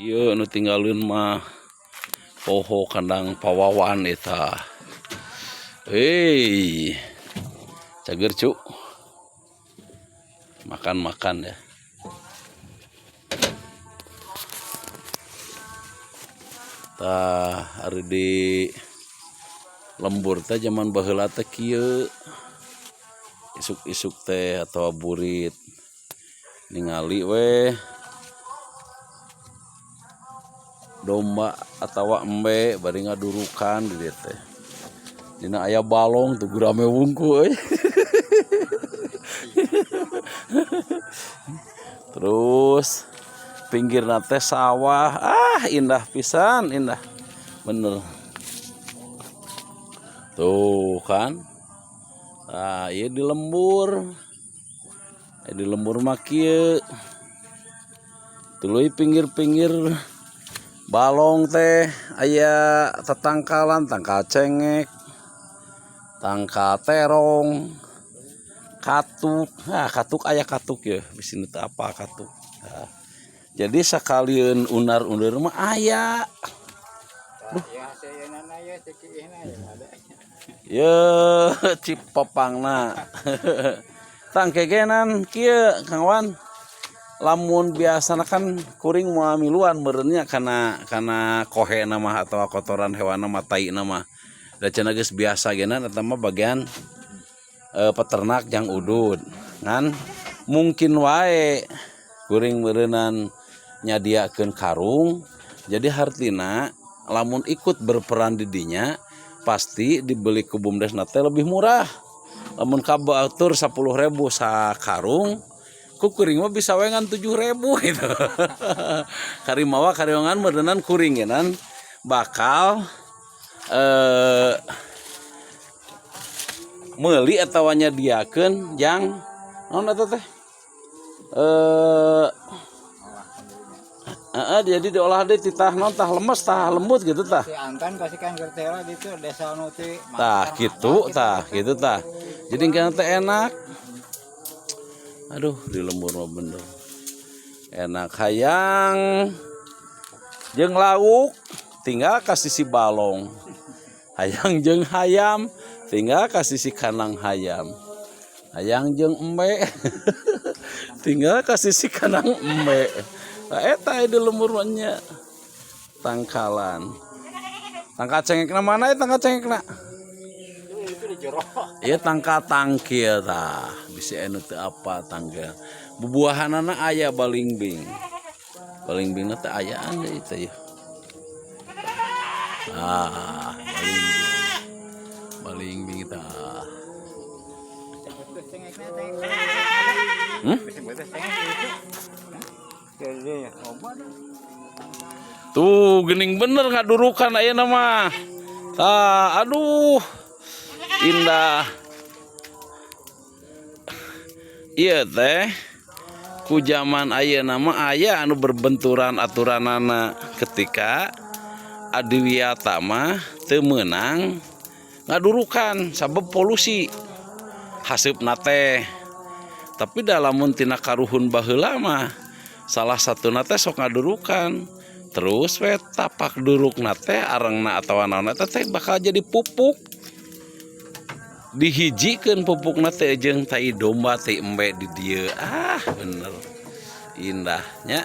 Ieu nu tinggaleun mah poho kandang pawawan eta. Hei, cager cu. Makan-makan ya. Tah ari di lembur teh zaman baheula teh kieu. Isuk-isuk teh atawa burit ningali weh domba atawa embe bari ngadurukan di dieu teh. Dina aya balong tuh gurame wungku euy. Terus pinggirna teh sawah, ah indah pisan, indah. Bener. Tuh kan. Ah, ieu di lembur. Di lembur mah kieu. Tuluy pinggir-pinggir balong teh aya tetangkalan, tangkal cengek, tangkal terong, katuk. Nah, katuk aya katuk ya, bisi nu teu apal katuk. Nah, jadi sakalieun unar-uneur mah aya. Ye cipepangna. Tangkegenan kieu Kang Wan. Lamun biasana kan kuring moal miluan meureunnya kana kana kohena mah atawa kotoran hewanna mah taina mah. Da cenah geus biasa geuna eta mah bagian peternak jang udud. Ngan mungkin wae kuring meureunan nyadiakeun karung jadi hartina lamun ikut berperan di dinya pasti dibeli ku BUMDesna teh lebih murah. Lamun ka batur 10.000 sakarung ku kuring mah bisa we ngan 7.000 gitu. Karimawa kariongan meureunan kuring geunan bakal meuli atawa nyadiakeun jang naon eta teh jadi diolah deui titah naon tah lemes tah lembut gitu tah. Si Antan pasti kan gertela gitu desa nu ti tah kitu tah kitu tah. Jadi engke teh enak. Aduh di lembur mah bener. Enak hayang jeung lauk tinggal ka sisi balong. Hayang jeung hayam tinggal ka sisi kandang hayam. Hayang jeung embe tinggal ka sisi kandang embe. Nah, eta di lembur mah nya. Tangkalan. Tangkal cengekna mana ya tangkal cengekna? Itu di jero. Ieu tangkal tangkil tah, bisi anu teu apa tangkil. Bubuahanana aya balingbing. Balingbingna teh ayaan deui teh yeuh. Ah, balingbing. Balingbing tah. Hmm? Tuh gening bener ngadurukan ayeuna mah. Tah, aduh. Indah. Ieu teh ku zaman ayeuna mah aya anu berbenturan aturanana ketika adiwiyata mah teu meunang ngadurukan sabab polusi haseupna teh. Tapi da lamun tina karuhun baheula mah salah satuna teh sok ngadurukan. Terus we tapak durukna teh arengna atawa naonna teh bakal jadi pupuk. Dihijikeun pupukna teh jeung tai domba tai embe di dieu. Ah bener. Indahnya.